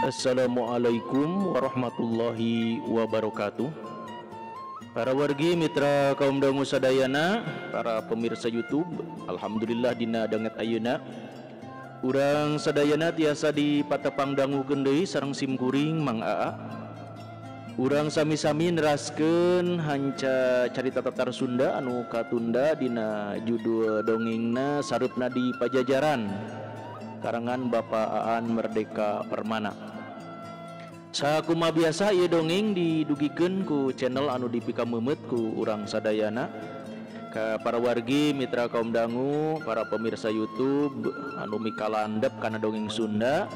Assalamualaikum warahmatullahi wabarakatuh. Para wargi mitra kaum dangu sadayana, para pemirsa YouTube, alhamdulillah dina danget ayeuna urang sadayana tiasa dipatepang dangukeun deui sareng simkuring Mang Aa. Urang sami-sami neraskeun hanca carita tatar Sunda anu katunda dina judul dongengna Sareupna di Pajajaran karangan Bapak Aan Merdeka Permana. Sakuma biasa ieu dongeng didugikeun ku channel anu dipikameumeut ku urang sadayana. Ka para wargi mitra kaum dangu, para pemirsa YouTube anu mikalandep kana dongeng Sunda,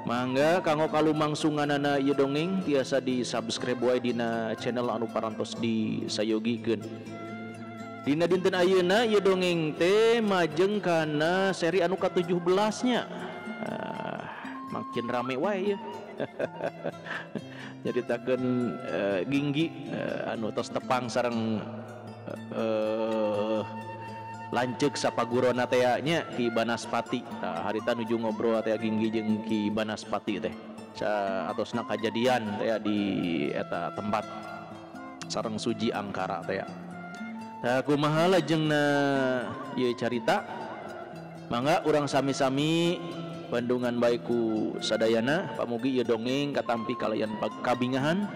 mangga kanggo kalumangsunganana ieu dongeng tiasa di-subscribe wae dina channel anu parantos disayogikeun. Dina dinten ayeuna ieu dongeng teh majeng kana seri anu ka-17 nya. Makin rame wae ieu. Nyaritakeun Ginggi anu tos tepang sareng lanceuk sapagurona teh nya Ki Banaspati. Tah harita nuju ngobrol teh Ginggi jeung Ki Banaspati teh. Atosna kajadian teh di eta tempat sareng Suji Angkara teh. Tah kumaha lajengna ieu carita? Mangga urang sami-sami bandungan baikku sadayana, pamugi ieu dongeng katampi kalayan kabingahan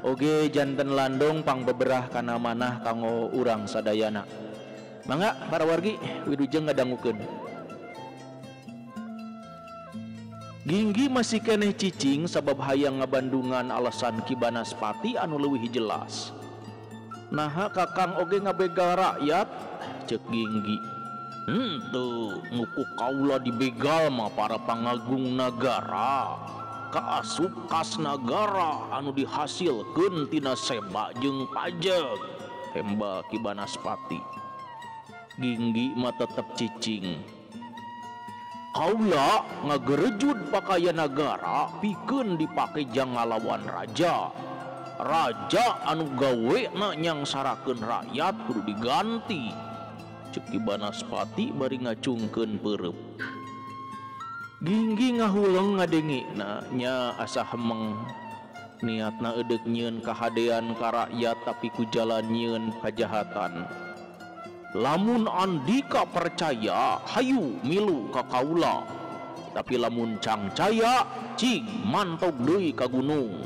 oge janten landong pangbeberah kana manah kanggo urang sadayana. Mangga para wargi wilujeng ngadangukeun. Ginggi masih keneh cicing sabab hayang ngabandungan alasan Ki Banaspati anu leuwih jelas. Naha kakang oge ngabegal rakyat ceuk Ginggi. Henteu nguku kaula dibegal mah para pangagung nagara, kaasup kas nagara anu dihasilkeun tina seba jeung pajak, tembak Ki Banaspati. Ginggi mah tetep cicing. Kaula ngagerejud pakaian nagara pikeun dipake jang ngalawan raja. Raja anu gawena nyangsarakeun rakyat kudu diganti. Ceuk Ki Banaspati bari ngacungkeun peureub. Ginggi ngahuleng ngadengina nya asa hemeng. Niatna edeuk nyieun kahadean ka rakyat tapi ku jalan nyieun kajahatan. Lamun andika percaya hayu milu ka kaula, tapi lamun cangcaya cing mantog deui ka gunung.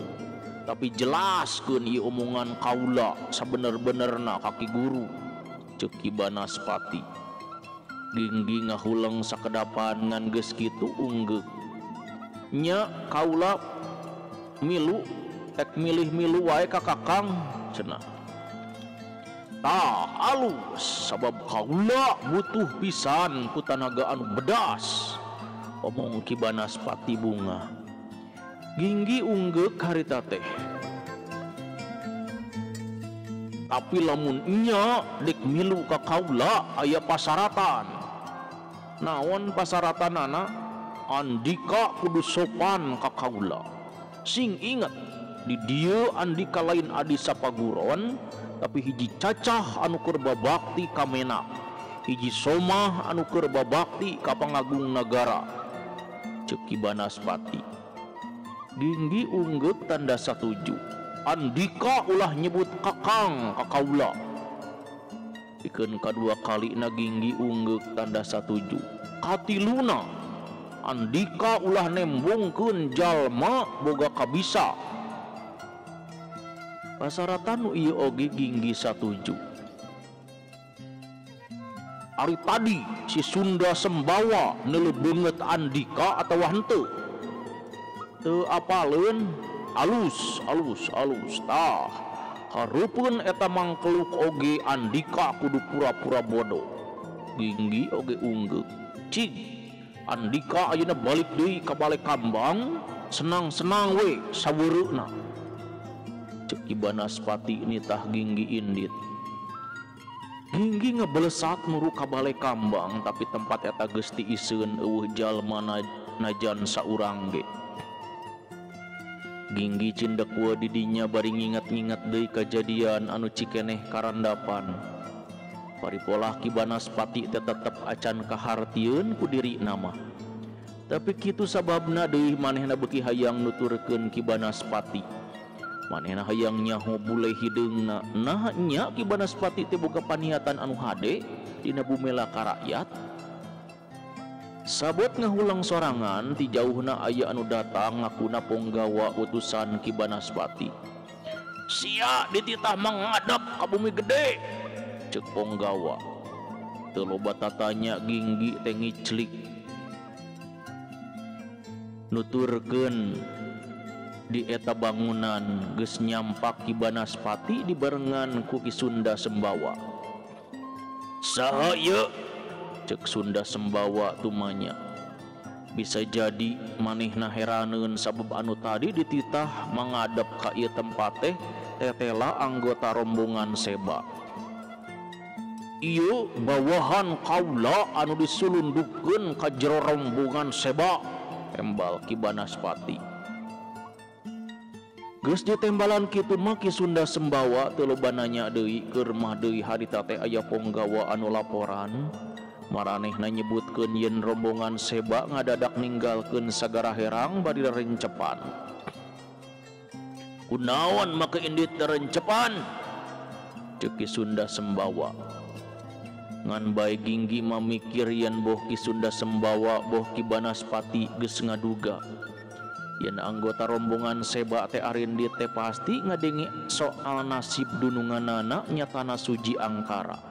Tapi jelaskeun ieu omongan kaula sabener-benerna ka Ki Guru, ceuk Ki Banaspati. Ginggi ngahuleng sakedapan ngan geus kitu unggeuk. Nya kaula milu tek milih milu wae ka kakang cenah. Tah alus sabab kaula butuh pisan ku tanaga anu bedas, omong Ki Banaspati bunga. Ginggi unggeuk harita teh. Tapi lamun nya dek milu ka kaula aya pasaratan. Naon pasaratanana? Andika kudu sopan ka kaula. Sing inget di dieu andika lain adi sapaguron, tapi hiji cacah anu keur babakti ka menak, hiji somah anu keur babakti ka pangagung nagara, ceuk Ki Banaspati. Ginggi unggeuk tanda satuju. Andika ulah nyebut kakang ka kaula. Pikeun kadua kalina Ginggi unggeuk tanda satuju. Katiluna andika ulah nembungkeun jalma boga kabisa. Pasaratan nu ieu oge Ginggi satuju. Ari tadi si Sunda Sembawa neuleuh beungeut andika atawa henteu? Teu apaleun. Alus alus alus tah. Hareupeun eta mangkeluk oge andika kudu pura-pura bodoh. Ginggi oge unggeuk. Cig, andika ayeuna balik deui ka bale kambang, senang-senang we saweureuna. Ceuk Ki Banaspati nitah Ginggi indit. Ginggi ngebelesat nuru ka bale kambang, tapi tempat eta geus tiiseun eueuh jalma najan saurang ge. Ginggi cindek we di dinya bari nginget-nginget deui kajadian anu cikeneh karandapan. Paripolah Ki Banaspati teh tetep acan kahartieun ku dirina mah. Tapi kitu sababna deui manehna beuki hayang nuturkeun Ki Banaspati. Manehna hayang nyaho bule hideungna. Nah nya Ki Banaspati teh boga paniatan anu hade dina bumela ka rakyat. Sabot ngahulang sorangan ti jauhna aya anu datang ngakuna ponggawa utusan Ki Banaspati. Sia dititah menghadap ka bumi gede, ceuk ponggawa. Teu loba tatanya Ginggi teh ngiclik. Nuturkeun di eta bangunan geus nyampak Ki Banaspati dibarengan ku Ki Sunda Sembawa. Saha ieu? Ceuk Sunda Sembawa tumanya. Bisa jadi manehna heraneun sabab anu tadi dititah mangadep ka ieu tempat teh tetela anggota rombongan Seba. Ieu bawahan kaula anu disulundukkeun ka jero rombongan Seba, tembal Ki Banaspati. Geus ditembalan kitu mah Ki Sunda Sembawa teu loba nanya deui keur mah deui harita teh aya ponggawa anu laporan. Maranehna nyebutkeun yen rombongan Seba ngadadak ninggalkeun sagara herang bari rencepan. Kunaon make indit rencepan? Ceuk Ki Sunda Sembawa. Ngan bae Ginggi mah mikir yen boh Ki Sunda Sembawa boh Ki Banaspati geus ngaduga yen anggota rombongan Seba teh arindit teh pasti ngadenge soal nasib dununganana nyatana Suji Angkara.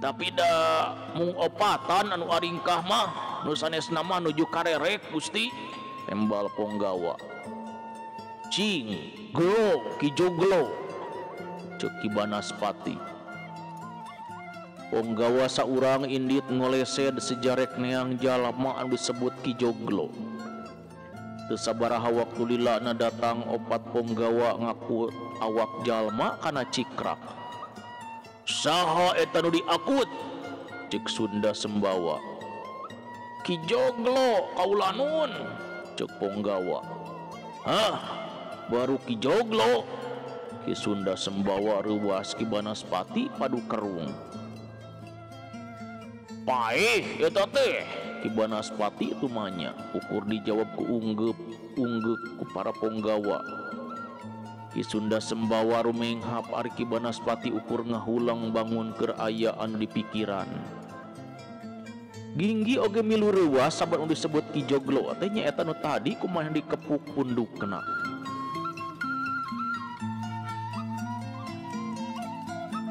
Tapi da mung opatan anu aringkah mah nu sanesna mah nuju karerek Gusti, tembal ponggawa. Cing glo Ki Joglo, ceuk Ki Banaspati. Ponggawa saurang indit ngolesed sejarek neang jalma anu disebut Ki Joglo. Teu sabaraha waktu lilana datang opat ponggawa ngaku awak jalma kana cikrak. Saha eta nu diakut? Ceuk Sunda Sembawa. Ki Joglo kaula nun, ceuk ponggawa. Hah, baru Ki Joglo? Ki Sunda Sembawa reuwas Ki Banaspati padu kerung. Paeh eta teh, Ki Banaspati tumanya ukur dijawab ku unggeuk ku para ponggawa. Ki Sunda Sembawa rumenghap ari Ki Banaspati ukur ngahulang bangun keur aya anu dipikiran. Ginggi oge milu reuwas saban anu disebut Ki Joglo teh nya eta nu tadi kumaha dikepuk pundukna.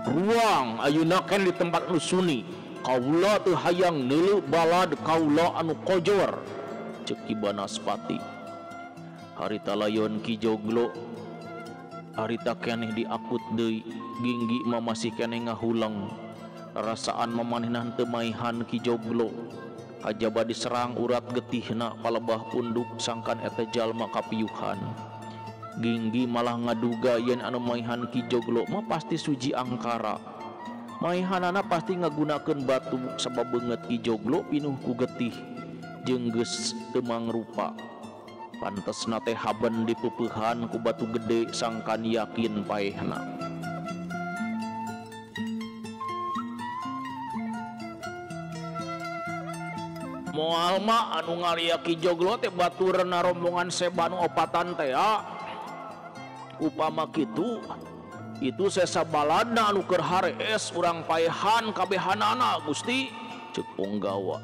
Ruang ayeuna keneh di tempat nu suni. Kaula teu hayang neuleuh balad kaula anu kojor, ceuk Ki Banaspati. Harita layon Ki Joglo harita keneh diakut deui. Ginggi mah masih keneh ngahulang. Rasaan mamanehna teu maihan Ki Joglo. Kajaba diserang urat getihna palebah punduk sangkan eta jalma kapiuhan. Ginggi malah ngaduga yen anu maihan Ki Joglo mah pasti Suji Angkara. Maihanana pasti ngagunakeun batu sabab beungeut Ki Joglo pinuh ku getih jeung geus teu mangrupa. Pantesna teh haben dipeupehan ku batu gede sangkan yakin paehna. Moal mah anu ngalia Ki Joglo teh baturna rombongan Seba nu opatan teh ya. Upama kitu itu sesa baladna anu keur harees urang paehan kabehanana Gusti, ceuk ponggawa.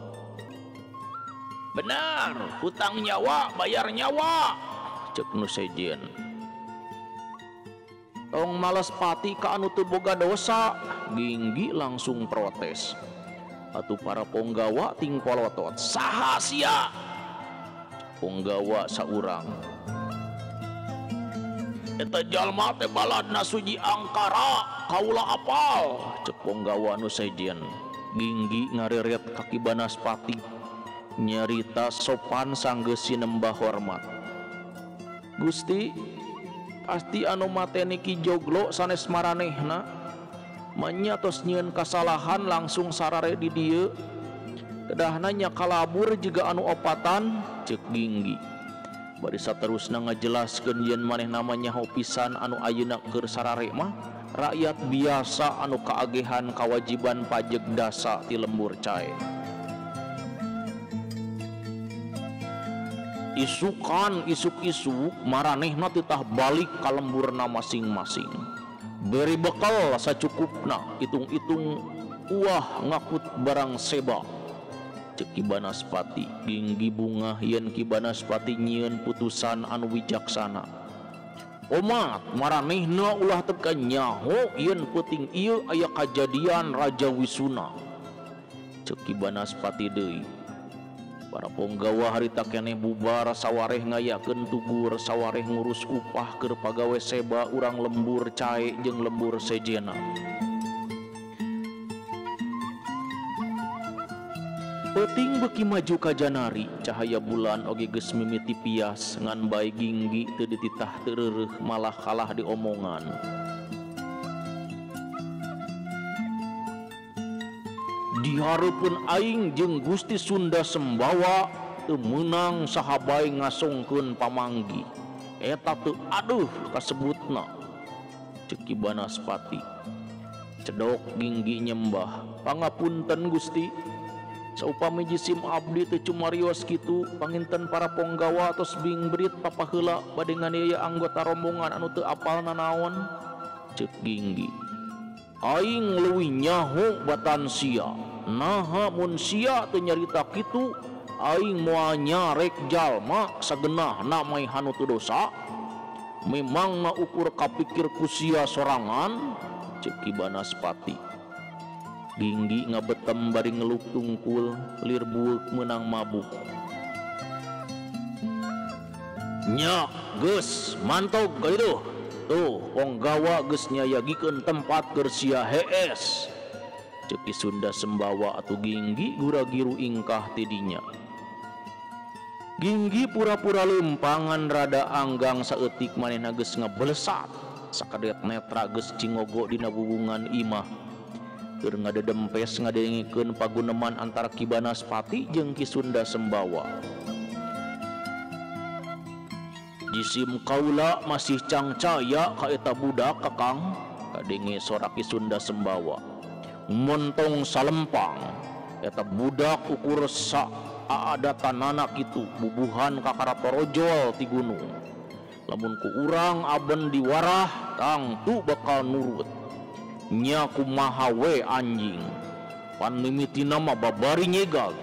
Benar, hutang nyawa bayar nyawa, ceuk nu sejen. Tong males pati ka anu teu boga dosa, Ginggi langsung protes. Atuh para ponggawa ting polotot, saha sia? Ponggawa saurang. Eta jalma teh baladna Suji Angkara kaula apal cek ponggawa nu sejen. Ginggi ngareret ka Ki Banaspati nyarita sopan sanggeus sinembah hormat. Gusti pasti anu mateni Ki Joglo sanes maranehna manya tos nyieun kasalahan langsung sarare di dieu kedahna nya kalabur jiga anu opatan cek Ginggi. Bari saterusna ngajelaskeun yen manehna mah nyaho pisan anu ayeuna keur sarare mah rakyat biasa anu kaagehan kawajiban pajeg dasa ti lembur cae. Isukan isuk-isuk maranehna titah balik ka lemburna masing-masing. Beri bekal sacukupna hitung-hitung uah ngakut barang seba. Cek Ki Banaspati. Ginggi bungah yen Ki Banaspati nyieun putusan anu wijaksana. Omat maranehna ulah teu nyaho yen peuting ieu aya kajadian Raja Wisuna. Cek Ki Banaspati deui. Para ponggawa harita keneh bubar sawareh ngayakeun tugur sawareh ngurus upah keur pagawe seba urang lembur cae jeung lembur sejena. Peuting beuki maju ka janari cahaya bulan oge geus mimiti pias ngan bae Ginggi teu dititah teu reureuh malah kalah diomongan. Dihareupeun aing jeung Gusti Sunda Sembawa teu meunang saha bae ngasongkeun pamanggi. Eta teu aduh kasebutna cek Ki Banaspati. Cedok Ginggi nyembah, pangapunten Gusti. Saupami jisim abdi teu cumarios kitu panginten para ponggawa tos bingbrit papaheula bade nganiaya anggota rombongan anu teu apal nanaon cek Ginggi. Aing leuwih nyaho batan sia. Naha mun sia teu nyarita kitu aing moal nyarek jalma sagenahna maehan nu teu dosa. Memangna ukur kapikir ku sia sorangan cek Ki Banaspati. Ginggi ngabetem bari ngeluk tungkul lir bueuk meunang mabuk. Nya geus mantog gaiduh. Tuh ponggawa geus nyayagikeun tempat keur sia hees. Cek Ki Sunda Sembawa atuh Ginggi gura-giru ingkah ti dinya. Ginggi pura-pura leumpangan rada anggang saeutik manehna geus ngabelesat sakadeut netra geus cingogo dina bubungan imah. Keur ngadedempes ngadengikeun paguneman antara Ki Banaspati jeung Ki Sunda Sembawa. Jisim kaula masih cangcaya ka eta budak kakang kadenge sora Ki Sunda Sembawa. Montong salempang eta budak ukur sa aadatanana kitu bubuhan kakara torojol ti gunung. Lamun ku urang aben diwarah tangtu bakal nurut. Nya kumaha we anjing pan mimitina mah babari nyegag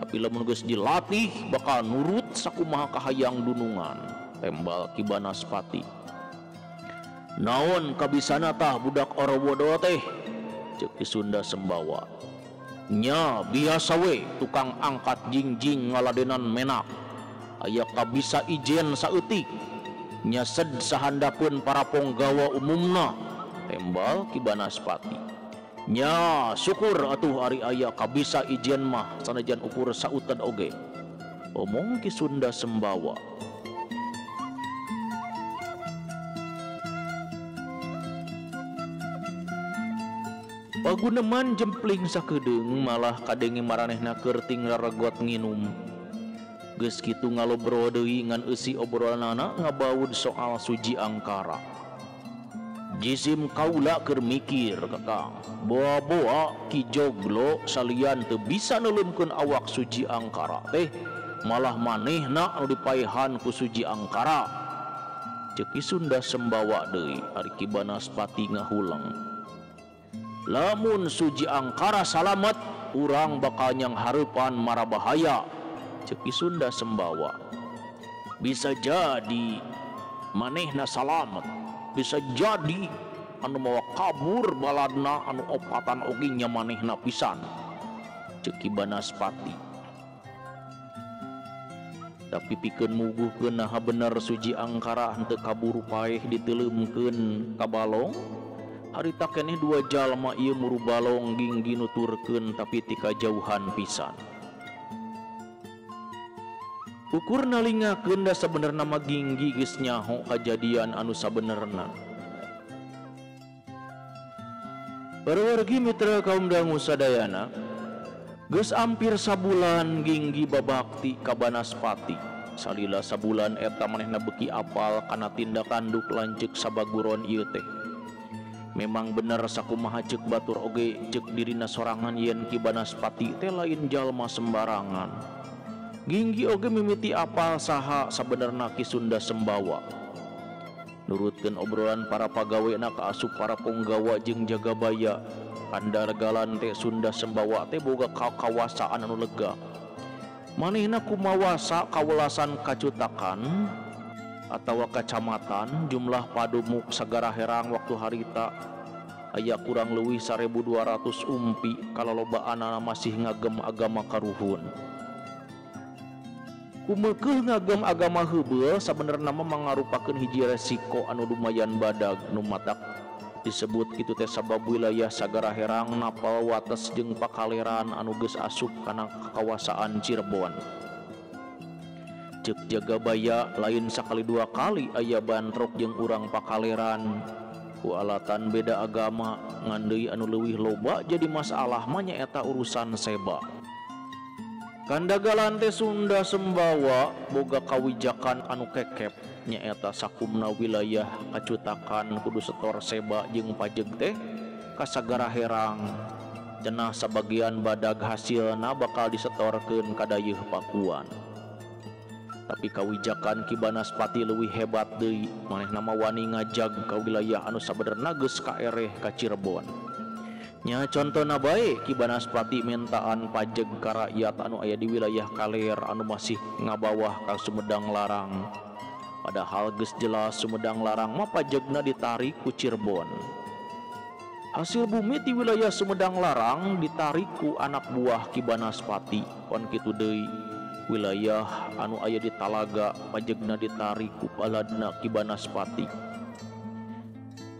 tapi lamun geus dilatih bakal nurut sakumaha kahayang dunungan tembal Ki Banaspati. Naon kabisana tah budak orowodo teh cek Ki Sunda Sembawa. Nya biasa we tukang angkat jingjing ngaladenan menak aya kabisa ijen saeutik nya sed sahandapeun para ponggawa umumna tembal Ki Banaspati. Nya syukur atuh ari aya kabisa ijen mah sanajan ukur sautan oge omong Ki Sunda Sembawa. Paguneman jempling sakedeung malah kadenge maranehna keur tinggal regot nginum. Geus kitu ngalobro deui ngan eusi obrolanana ngabaud soal Suji Angkara. Jisim kaula keur mikir kakang, boa-boa Ki Joglo salian teu bisa neuleumkeun awak Suji Angkara teh malah manehna anu dipaehan ku Suji Angkara. Cek Ki Sunda Sembawa deui ari Ki Banaspati ngahuleng. Lamun Suji Angkara salamet urang bakal nyanghareupan mara bahaya cek Ki Sunda Sembawa. Bisa jadi manehna salamet, bisa jadi anu mawa kabur baladna anu opatan oge nya manehna pisan cek Ki Banaspati. Tapi pikeun muguhkeun naha bener Suji Angkara henteu kaburu paeh diteuleumkeun ka balong. Harita keneh dua jalma ieu muru balong Ginggi nuturkeun tapi ti kajauhan pisan. Ukur nalingakeun da sabenerna mah Ginggi geus nyaho kajadian anu sabenerna. Wargi mitra kaum dangu sadayana, geus ampir sabulan Ginggi babakti ka Banaspati. Salila sabulan eta manehna beuki apal kana tindak tanduk lanceuk sabaguron ieu teh. Memang bener sakumaha ceuk batur oge ceuk dirina sorangan yen Ki Banaspati teh lain jalma sembarangan. Ginggi oge mimiti apal saha sabenerna Ki Sunda Sembawa. Nurutkeun obrolan para pagawena kaasup para punggawa jeung jagabaya, kandargalan teh Sunda Sembawa teh boga kawasaan anu lega. Manehna kumawasa kawelasan kacutakan atawa kacamatan jumlah padumuk Sagara Herang waktu harita aya kurang leuwih 1200 umpi kalalobaanana masih ngagem agama karuhun. Kumekeuh ngagem agama heubeul sabenerna mah mangarupakeun hiji resiko anu lumayan badag nu matak disebut kitu teh sabab wilayah Sagara Herang napal wates jeung pakaleran anu geus asup kana kawasaan Cirebon. Ceuk Jagabaya lain sakali dua kali aya bantrok jeung urang pakaleran ku alatan beda agama ngan deui anu leuwih loba jadi masalah mah nyaeta urusan seba. Kandagalan teh Sunda Sembawa boga kawijakan anu kekep nyaeta sakumna wilayah kacutakan kudu setor seba jeung pajeg teh ka Sagara Herang. Cenah sabagian badag hasilna bakal disetorkeun ka dayeuh Pakuan. Tapi kawijakan Ki Banaspati leuwih hebat deui, manehna mah wani ngajag ka wilayah anu sabenerna geus kaereh ka Cirebon. Nya contona bae Ki Banaspati mintaan pajeg ka rakyat anu aya di wilayah kaler anu masih ngabawah ka Sumedang Larang. Padahal geus jelas Sumedang Larang mah pajegna ditarik ku Cirebon. Hasil bumi di wilayah Sumedang Larang ditarik ku anak buah Ki Banaspati. Kon kitu deui wilayah anu aya di Talaga pajegna ditarik ku baladna Ki Banaspati.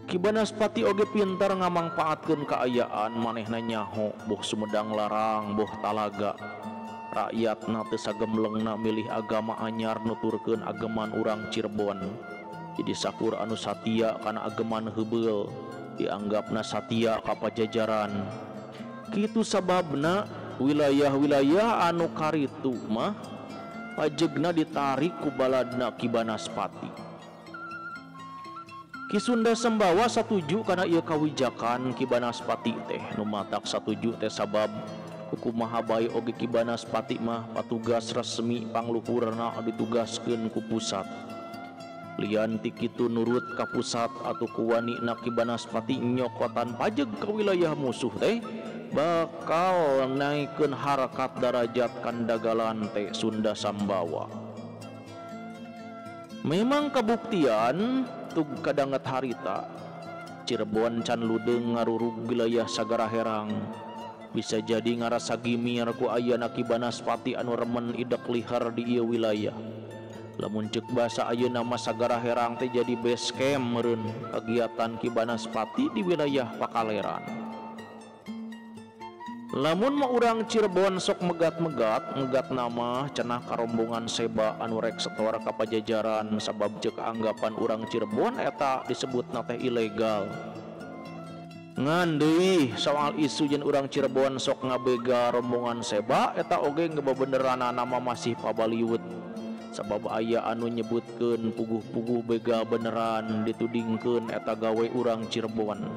Ki Banaspati oge pintar ngamangpaatkeun kaayaan manehna nyaho boh Sumedang Larang boh Talaga. Rakyatna teu sagemlengna milih agama anyar nuturkeun ageman urang Cirebon. Jadi sakur anu satia kana ageman heubeul dianggapna satia ka pajajaran. Kitu sababna wilayah-wilayah anu karitu mah pajegna ditarik ku baladna Ki Banaspati. Ki Sunda Sembawa satuju kana ieu kawijakan Ki Banaspati teh nu matak satuju teh sabab kumaha bae oge Ki Banaspati mah patugas resmi pangluhurna ditugaskeun ku pusat. Lian ti kitu nurut ka pusat atuh kuwanina Ki Banaspati nyokotan pajeg ka wilayah musuh teh bakal naikeun harkat darajat kandagalan teh Sunda Sambawa. Memang kabuktian tug kadanget harita Cirebon can ludeung ngarurug wilayah Sagara Herang. Bisa jadi ngarasa gimir ku ayana Ki Banaspati anu remen idek lihar di ieu wilayah. Lamun ceuk basa ayeuna mah Sagara Herang teh jadi base camp meureun kagiatan Ki Banaspati di wilayah Pakaleran. Lamun mah urang Cirebon sok megat-megat, megat nama cenah karombongan seba anu rek setor ka pajajaran sabab ceuk anggapan urang Cirebon eta disebutna teh ilegal. Ngan deui soal isu yen urang Cirebon sok ngabega rombongan seba eta oge ngebebeneranana nama masih pabaliut. Sabab aya anu nyebutkeun puguh-puguh bega beneran ditudingkeun eta gawe urang Cirebon.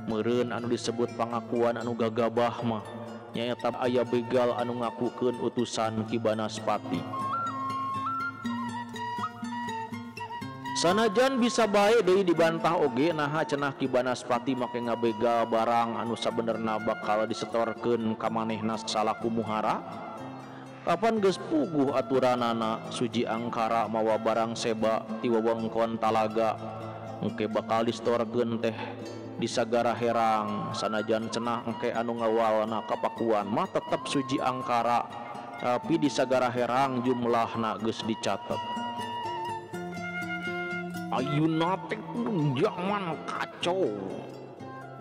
Meureun anu disebut pangakuan anu gagabah mah nyaeta aya begal anu ngakukeun utusan Ki Banaspati. Sanajan bisa bae deui dibantah oge naha cenah Ki Banaspati make ngabegal barang anu sabenerna bakal disetorkeun ka manehna salaku muhara. Kapan geus puguh aturanana Suji Angkara mawa barang seba ti wewengkon Talaga engke bakal disetorkeun teh di Sagara Herang. Sanajan cenah engke anu ngawalna ka Pakuan mah tetep Suji Angkara Tapi di Sagara Herang jumlahna geus dicatet. Ayeuna teh zaman kacau.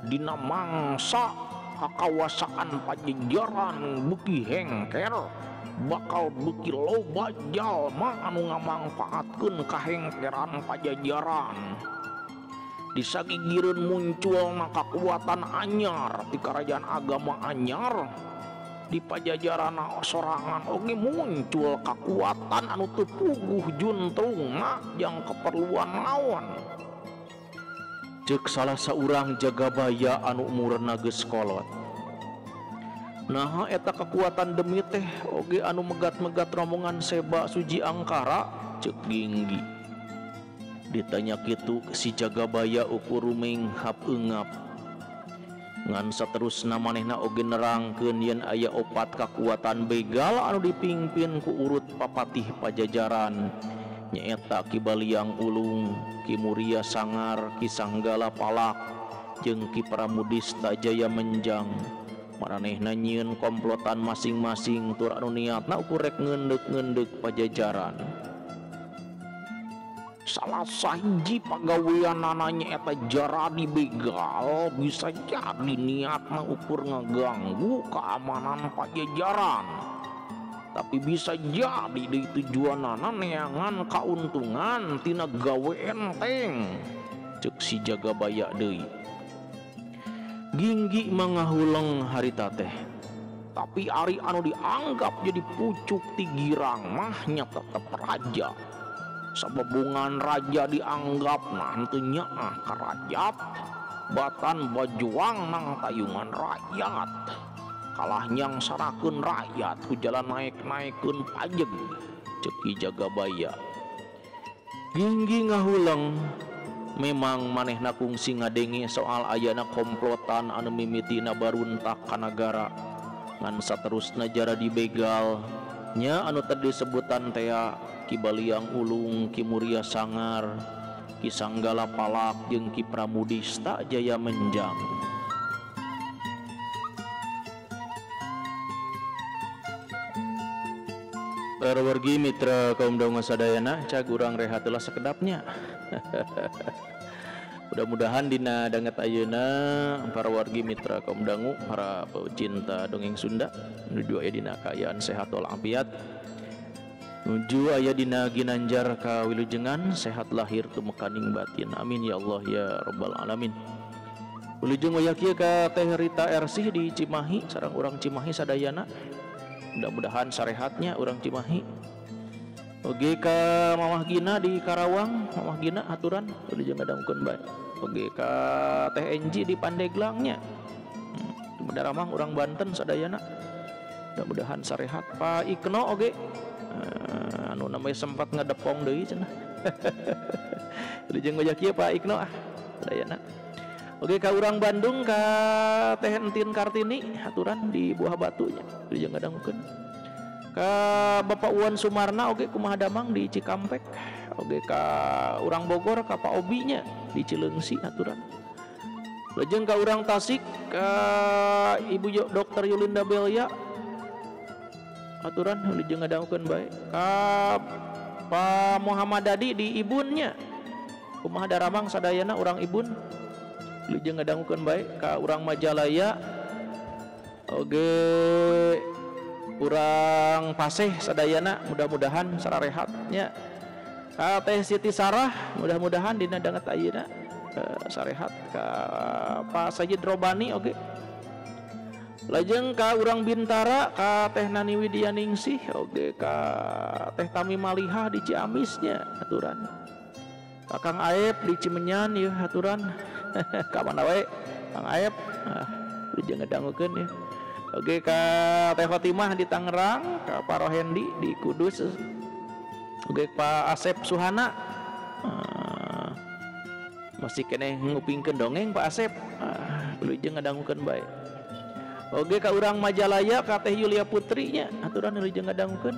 Dina mangsa kakawasaan Pajajaran beuki hengker, bakal beuki loba jalma anu ngamangpaatkeun kahengkeran Pajajaran. Disagigireun munculna kakuatan anyar di kerajaan agama anyar. Di Pajajaran sorangan oge muncul kakuatan anu teu puguh juntrungna jang keperluan naon. Ceuk salah saurang jagabaya anu umurna geus kolot. Naha eta kekuatan demi teh oge anu megat-megat rombongan Seba Suji Angkara, ceuk Ginggi. Ditanya kitu si jagabaya ukur rumenghap eungap. Ngan saterusna manehna oge nerangkeun yen aya opat kakuatan begal anu dipimpin ku urut papatih Pajajaran, nyaeta Ki Baliang Ulung, Ki Muria Sangar, Ki Sanggala Palak, jeung Ki Pramudista Jaya Menjang. Maranehna nyieun komplotan masing-masing tur anu niatna ukur rek ngeundek-ngeundek Pajajaran. Salah sahiji pagaweanana nyaeta jaradi begal bisa jadi niatna ukur ngaganggu keamanan Pajajaran. Tapi bisa jadi deui tujuanana neangan kauntungan tina gawe enteng, ceuk si jagabaya deui. Ginggi mangahuleng harita teh. Tapi ari anu dianggap jadi pucuk ti girang mah nya tetep raja. Sababungan raja dianggap nanti nyaah ka rakyat, batan bajuang nang tayungan rakyat. Kalah nyang sarakeun rakyat ku jalan naek-naekeun pajeg, ceuk Ki Jagabaya. Ginggi ngahuleng, memang manehna kungsi ngadenge soal ayana komplotan anu mimitina baruntak ka nagara. Ngan saterusna jara dibegal nya anu tadi sebutan tea Ki Baliang Ulung, Ki Muria Sangar, Ki Sanggala Palak jeung Ki Pramudista Jaya Menjang. Para wargi mitra kaum daunga sadayana, cag urang rehat heula sakedapnya. Mudah-mudahan dina danget ayeuna para wargi mitra kaum dangu, para pecinta dongeng Sunda nuju aya dina kaayaan sehat walafiat, nuju aya dina ginanjar kawilujengan sehat lahir tumekaning batin. Amin ya Allah ya rabbal alamin. Wilujeng waya kieu ka Teh Rita Ersih di Cimahi, sareng urang Cimahi sadayana. Mudah-mudahan sarehatnya urang Cimahi. Oge ka Mamah Gina di Karawang, Mamah Gina aturan wilujeng ngadangkeun bae. Oge ka Teh Enji di Pandeglangnya. Mudah-mudahan urang Banten sadayana. Mudah-mudahan sarehat. Pak Ikno oge anu namanya sempat ngedepong deui cenah. Wilujeng waya kieu Pak Ikno ah sadayana. Oke ka urang Bandung ka Teh Entin Kartini aturan di Buah Batunya wilujeng ngadangukeun. Ka Bapak Uwan Sumarna oge kumaha damang di Cikampek. Oge ka urang Bogor ka Pak Obi nya di Cileungsi aturan. Lajeng ka urang Tasik ka Ibu Dr. Yulinda Belia aturan wilujeng ngadangukeun bae. Ka Pak Muhammad Dadi di Ibunnya kumaha daramang sadayana urang Ibun wilujeng ngadangukeun bae. Ka urang Majalaya oge urang Paseh sadayana mudah-mudahan sararehatnya. Ka Teh Siti Sarah mudah-mudahan dina danget ayeuna sarehat. Ka Pak Sajid Robani oge. Lajeng ka urang Bintara ka Teh Nani Widianingsih oge, ka Teh Tami Malihah di Ciamisnya aturan. Ka Kang Aep di Cimenyan ya aturan. Ka mana wae Kang Aep wilujeng ngadangukeun ya. Oke ka Teh Fatimah di Tangerang, ka Pak Rohendi di Kudus, oke Pak Asep Suhana masih keneh ngupingkeun dongeng Pak Asep, wilujeng ngadangukeun bae. Oke ka urang Majalaya ka Teh Yulia Putrinya aturan wilujeng ngadangukeun.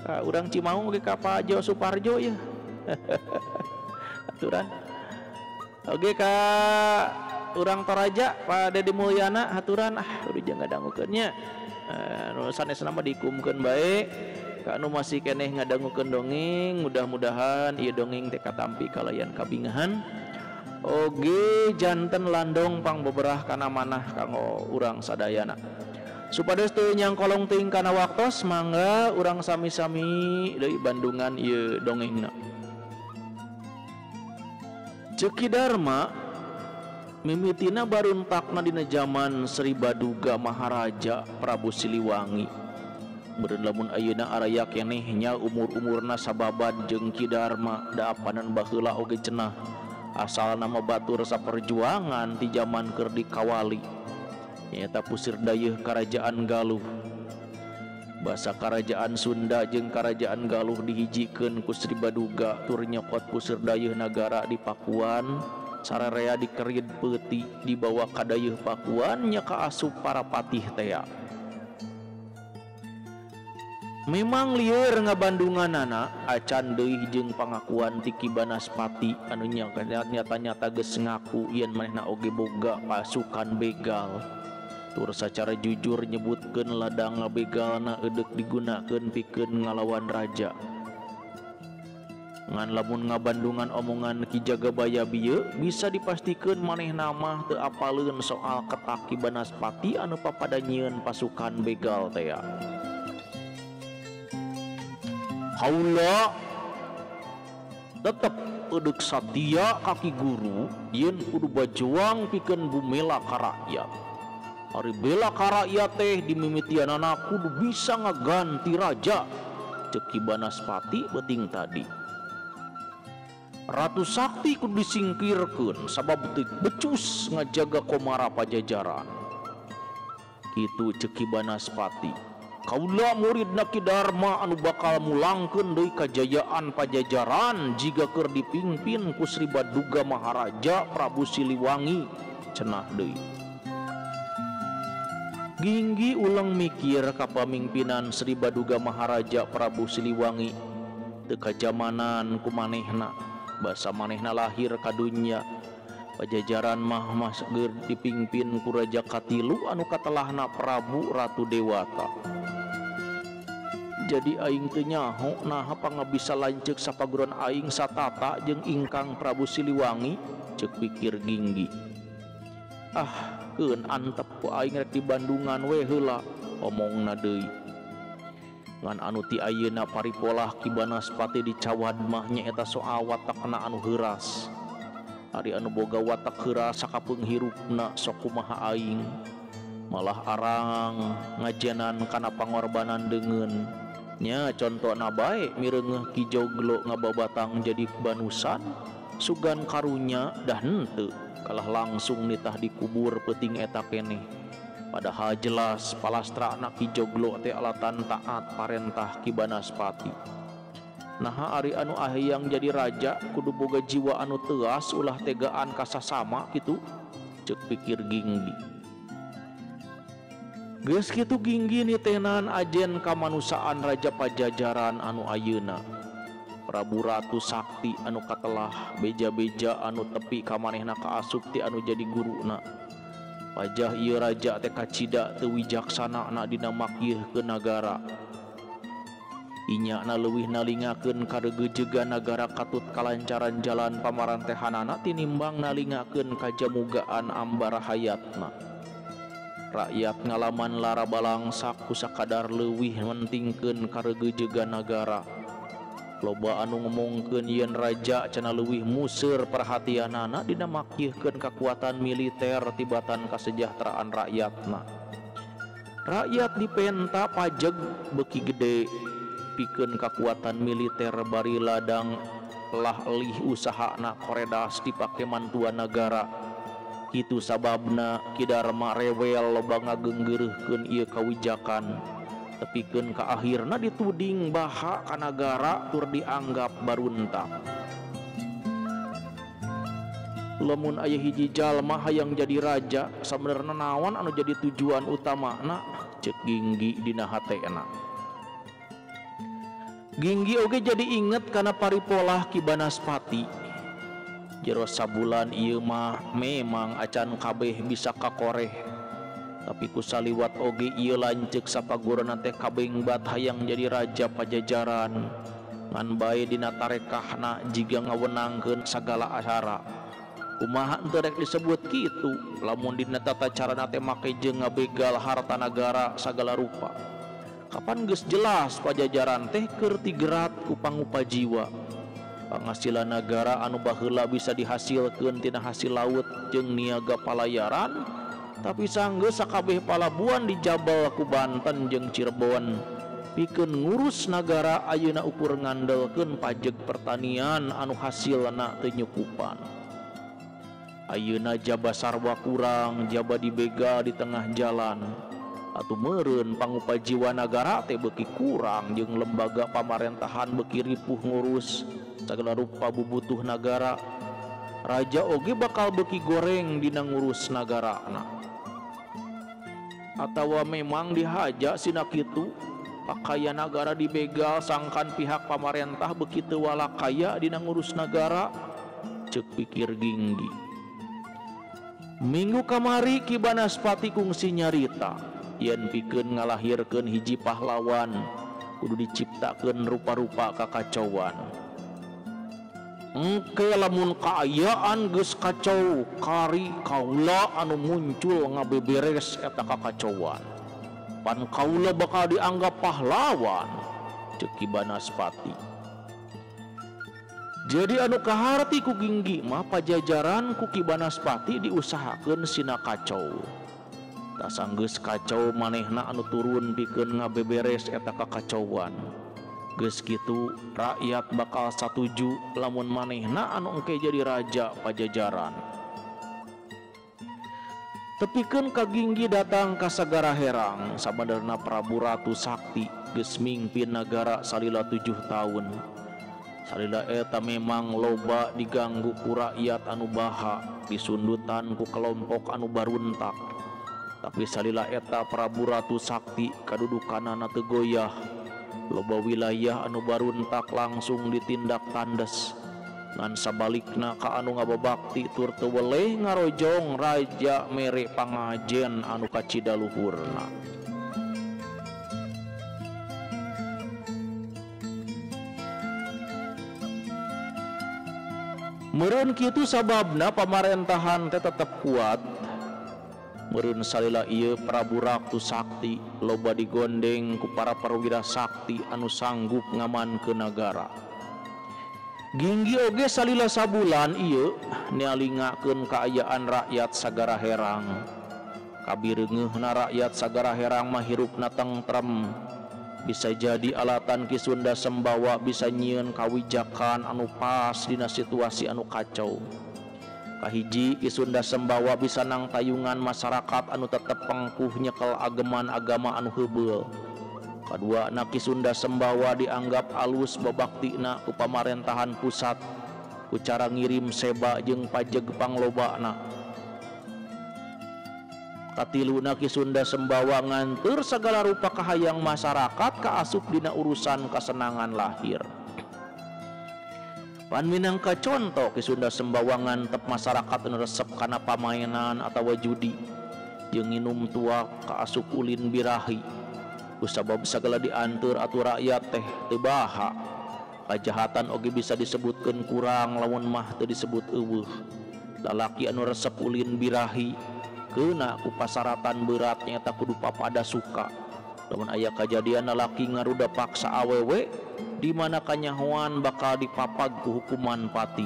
Ka urang Cimaung oge ka Pak Jo Suparjo ya. Aturan. Oke ka urang Toraja Pak Dedi Mulyana haturan ah udah jangan ngadangukeun nya. Nu sanesna mah dikumkeun bae. Ka anu masih keneh ngadangukeun dongeng, mudah-mudahan ieu dongeng teh katampi kalayan kabingahan. Oge janten landong pangbeberah kana manah kanggo urang sadayana. Supados teu nyangkolong teuing kana waktos, mangga urang sami-sami deui bandungan ieu dongengna. Ceuk Ki Darma mimitina baruntakna dina jaman Sri Baduga Maharaja Prabu Siliwangi. Beureun lamun ayeuna araya keneh nya umur-umurna sababad jeung Ki Darma da apanan baheula oge cenah. Asal nama batur saperjuangan ti jaman keur dikawali. Nyaeta pusir dayeuh Karajaan Galuh. Basa Karajaan Sunda jeung Karajaan Galuh dihijikeun ku Sri Baduga tur nyokot pusir dayeuh nagara di Pakuan, sararea dikerid peuti dibawa ka dayeuh Pakuan nya kaasup para patih tea. Memang lieur ngabandunganana acan deui jeung pangakuan ti Ki Banaspati anu nyata-nyata geus ngaku yen manehna oge boga pasukan begal. Tur sacara jujur nyebutkeun ladang ngabegalna eudek digunakeun pikeun ngalawan raja. Ngan lamun ngabandungan omongan Ki Jagabaya bieu bisa dipastikeun manehna mah teu apaleun soal ketak Ki Banaspati anu papada nyieun pasukan begal tea. Kaula tetep eudek satia ka Ki Guru yen kudu bajuang pikeun bumela ka rakyat. Ari bela ka rakyat teh dimimitianana kudu bisa ngaganti raja, ceuk Ki Banaspati beuting tadi. Ratu Sakti kudu disingkirkeun sabab teu becus ngajaga komara pajajaran. Kitu ceuk Ki Banaspati. Kaula muridna Ki Darma anu bakal mulangkeun deui kajayaan pajajaran jiga keur dipimpin ku Sri Baduga Maharaja Prabu Siliwangi, cenah deui. Ginggi ulang mikir ka pamimpinan Sri Baduga Maharaja Prabu Siliwangi teu kajamanan ku manehna, basa manehna lahir ka dunya. Pajajaran mah masgeur dipimpin ku Raja Katilu anu katelahna Prabu Ratu Dewata. Jadi aing teu nyaho naha pangabisa lanceuk sapaguruan aing satata jeung ingkang Prabu Siliwangi, ceuk pikir Ginggi. Ah, keun antep ku aing rek di Bandungan we heula, omongna deui. Ngan anu ti ayeuna paripolah Ki Banaspati dicawad mah nyaeta soal watakna anu heuras. Ari anu boga watak heuras sakapeung hirupna sok kumaha aing. Malah arang ngajenan kana pangorbanan deungeun. Nya contona bae mireungeuh Ki Joglo ngababatang jadi banusan, sugan karunya dah henteu kalah langsung nitah dikubur peuting eta keneh. Padahal jelas palastrana Ki Joglo teh alatan taat parentah Ki Banaspati. Naha ari anu hayang jadi raja kudu boga jiwa anu teuas ulah tegaan kasasama kitu, ceuk pikir Ginggi. Geus kitu Ginggi nitenan ajen kamanusiaan Raja Pajajaran anu ayeuna. Prabu Ratu Sakti anu katelah beja-beja anu tepi ka manehna kaasup ti anu jadi guruna. Pajah ieu raja teh kacida teu wijaksanana dina makyeuhkeun nagara. Inyana leuwih nalingakeun karegejegan nagara katut kalancaran jalan pamarantehanana tinimbang nalingakeun kajamugaan ambar hayatna. Rakyat ngalaman lara balangsak ku sakadar leuwih mentingkeun karegejegan nagara. Loba anu ngomongkeun yen raja cenah leuwih museur perhatianana dina makyeuhkeun kakuatan militer tibatan kasejahteraan rakyatna. Rakyat dipenta pajeg beuki gede pikeun kakuatan militer bari ladang lah lih usahana koredas dipake mantuan nagara. Kitu sababna Ki Darma rewel loba ngageunggeureuhkeun ieu kawijakan. Tepikeun ka akhirna dituding baha ka nagara tur dianggap baruntak. Lamun aya hiji jalma hayang jadi raja, sabenerna naon anu jadi tujuan utamana, ceuk Ginggi dina hatena. Ginggi oge jadi inget kana paripolah Ki Banaspati. Jero sabulan ieu mah memang acan kabeh bisa kakoreh. Tapi ku saliwat oge ieu lanceuk sapagurana teh kabengbat hayang jadi raja Pajajaran. Ngan bae dina tarekahna jiga ngawenangkeun sagala acara. Kumaha henteu rek disebut kitu lamun dina tata carana teh make jeung ngabegal harta nagara sagala rupa. Kapan geus jelas Pajajaran teh keur tigerat ku pangupajiwa. Panghasilan nagara anu baheula bisa dihasilkeun tina hasil laut jeung niaga palayaran, tapi sanggeus sakabeh palabuhan dijabel ku Banten jeung Cirebon. Pikeun ngurus nagara ayeuna ukur ngandelkeun pajeg pertanian anu hasilna teu nyukupan. Ayeuna jaba sarwa kurang, jaba dibegal di tengah jalan. Atuh meureun pangupajiwa nagara teh beuki kurang jeung lembaga pamarentahan beuki ripuh ngurus sagala rupa bubutuh nagara. Raja oge bakal beuki goreng dina ngurus nagarana. Atawa memang dihaja sina kitu, pakaya nagara dibegal sangkan pihak pamarentah beuki teu walakaya dina ngurus nagara, ceuk pikir Ginggi. Minggu kamari Ki Banaspati kungsi nyarita yen pikeun ngalahirkeun hiji pahlawan kudu diciptakeun rupa-rupa kakacauan. Engke lamun kaayaan geus kacau kari kaula anu muncul ngabeberes eta kakacauan. Pan kaula bakal dianggap pahlawan, ceuk Ki Banaspati. Jadi anu kaharti ku Ginggi mah Pajajaran ku Ki Banaspati diusahakeun sina kacau. Tah sanggeus kacau manehna anu turun pikeun ngabeberes eta kakacauan. Geus kitu rakyat bakal satuju lamun manehna anu engke jadi raja Pajajaran. Tepikeun ka Ginggi datang ka Sagara Herang sabanerna Prabu Ratu Sakti geus mingpin nagara salila 7 tahun. Salila eta memang loba diganggu ku rakyat anu baha, disundutan ku kelompok anu baruntak. Tapi salila eta Prabu Ratu Sakti kadudukanana teu goyah. Loba wilayah anu baruntak langsung ditindak tandes. Ngan sabalikna ka anu ngababakti tur teu weleh ngarojong raja mere pangajen anu kacida luhurna. Meureun kitu sababna pamarentahan teh tetep kuat. Meureun salila ieu Prabu Ratu Sakti loba digondeng ku para perwira sakti anu sanggup ngamankeun nagara. Ginggi oge salila sabulan ieu nialingakeun kaayaan rakyat Sagara Herang. Kabireungeuhna rakyat Sagara Herang mah hirupna tentrem. Bisa jadi alatan Ki Sunda Sembawa bisa nyieun kawijakan anu pas dina situasi anu kacau. Kahiji Ki Sunda Sembawa bisa nangtayungan masyarakat anu tetep pengkuh nyekel ageman agama anu heubeul. Kadua na Ki Sunda Sembawa dianggap alus babaktina ku pamarentahan pusat ku cara ngirim seba jeung pajeg panglobana. Katiluna Ki Sunda Sembawa nganteur sagala rupa kahayang masyarakat kaasup dina urusan kasenangan lahir. Pan minangka conto Ki Sunda Sembawa ngantep masyarakat anu resep kana pamainan atawa judi jeung nginum tuak kaasup ulin birahi. Kusabab sagala dianteur atuh rakyat teh teu baha. Kajahatan oge bisa disebutkeun kurang lamun mah teu disebut eueuh. Lalaki anu resep ulin birahi keuna ku pasaratan berat nyata kudu papada suka. Lamun aya kajadian lalaki ngaruda paksa awewe di mana kanyahoan bakal dipapag ku hukuman pati.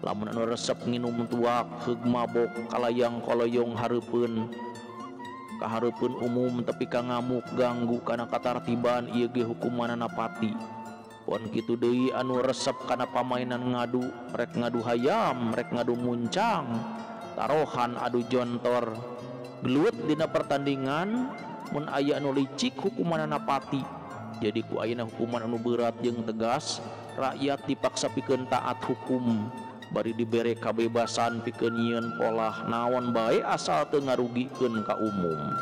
Lamun anu resep nginum tuak heug mabok kalayang koloyong hareupeun kahareupeun umum tepi ka ngamuk ganggu kana katartiban ieu ge hukumanana pati. Pon kitu deui anu resep kana pamainan ngadu, rek ngadu hayam, rek ngadu muncang, tarohan adu jontor, gelut dina pertandingan mun aya anu licik hukumanana pati. Jadi ku ayeuna hukuman anu berat jeung tegas, rakyat dipaksa pikeun taat hukum, bari dibere kabebasan pikeun nyieun polah naon bae asal teu ngarugikeun ka umum.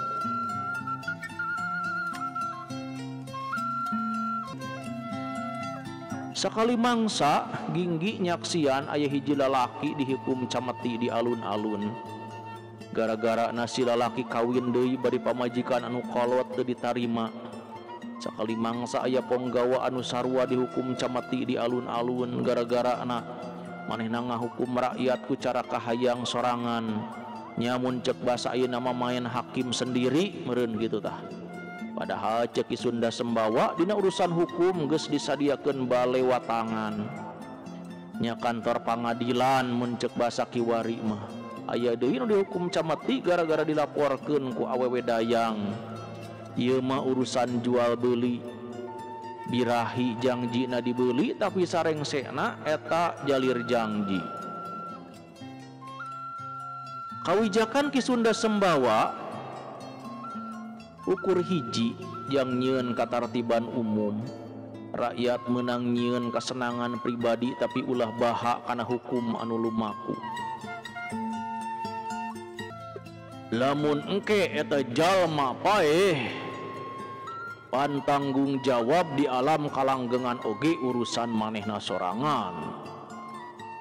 Sakali mangsa ginggi nyaksian aya hiji lalaki dihukum cameti di alun-alun. Gara-gara nasi lalaki kawin deui bari pamajikan anu kolot teu ditarima. Sakali mangsa aya ponggawa anu sarua dihukum cameti di alun-alun gara-gara na manehna ngahukum rakyat ku cara kahayang sorangan. Nyamun cek basa ayeuna mah main hakim sendiri meureun kitu tah. Padahal cek Ki Sunda Sembawa dina urusan hukum geus disadiakeun bale watangan. Nya kantor pangadilan mun cek basa kiwari mah aya deui nu dihukum cameti gara-gara dilaporkeun ku awewe dayang. Ieu mah urusan jual beli. Birahi jangjina dibeli tapi sarengsekna eta jalir jangji. Kawijakan Ki Sunda Sembawa ukur hiji jang nyieun katartiban umum. Rakyat menang nyieun kasenangan pribadi tapi ulah baha kana hukum anu lumaku. Lamun engke eta jalma paeh pantanggung jawab di alam kalanggengan oge urusan manehna sorangan.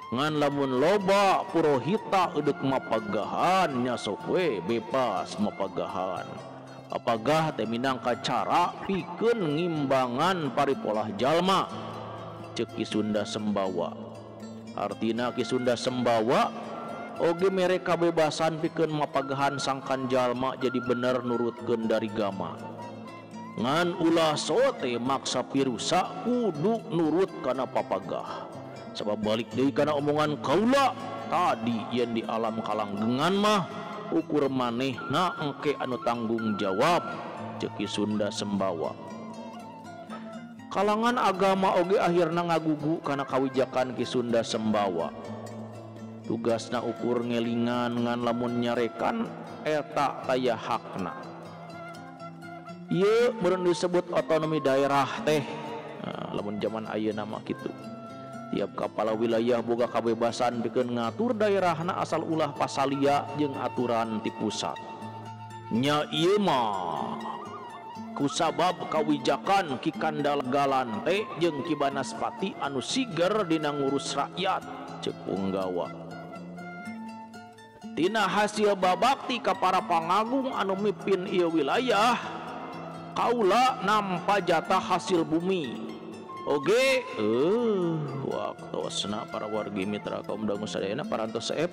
Ngan lamun loba purohita eudek mapagahan nya sok we bebas mapagahan. Apagah teh minangka cara pikeun ngimbangan paripolah jalma ceuk Ki Sunda Sembawa. Artina Ki Sunda Sembawa oge mere kabebasan pikeun mapagahan sangkan jalma jadi bener nurutkeun dari gama. Ngan ulah sote maksa pirusa kudu nurut kana papagah. Sebab balik deui kana omongan kaula tadi yen di alam kalanggengan mah ukur manehna engke anu tanggung jawab ceuk Ki Sunda Sembawa. Kalangan agama oge akhirna ngagugu kana kawijakan Ki Sunda Sembawa. Tugasna ukur ngelingan ngan lamun nyarekan eta taya hakna. Ieu meureun disebut otonomi daerah teh. Nah, lamun zaman ayeuna mah kitu. Tiap kepala wilayah boga kabebasan pikeun ngatur daerahna asal ulah pasalia jeung aturan ti pusat. Nya ieu mah kusabab kawijakan Ki Kandal Galante jeung Ki Banaspati anu siger dina ngurus rakyat ceuk Punggawa. Tina hasil babakti ka para pangagung anu mipin ieu wilayah, kaula nampa jatah hasil bumi. Oge, waktosna para wargi mitra kaum dangu sadayana parantos seep.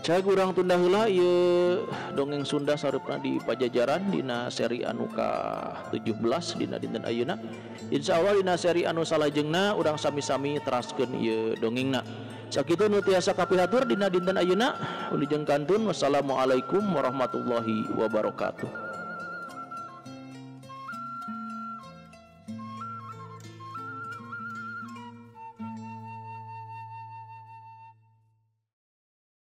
Cai urang tunda heula ieu dongeng Sunda sareupna di Pajajaran dina seri anu ka-17 dina dinten ayeuna. Insyaallah dina seri anu salajengna urang sami-sami teraskeun ieu dongengna. Sakitu nu tiasa kapihatur dina dinten ayeuna. Wilujeng kantun, wassalamualaikum warahmatullahi wabarakatuh.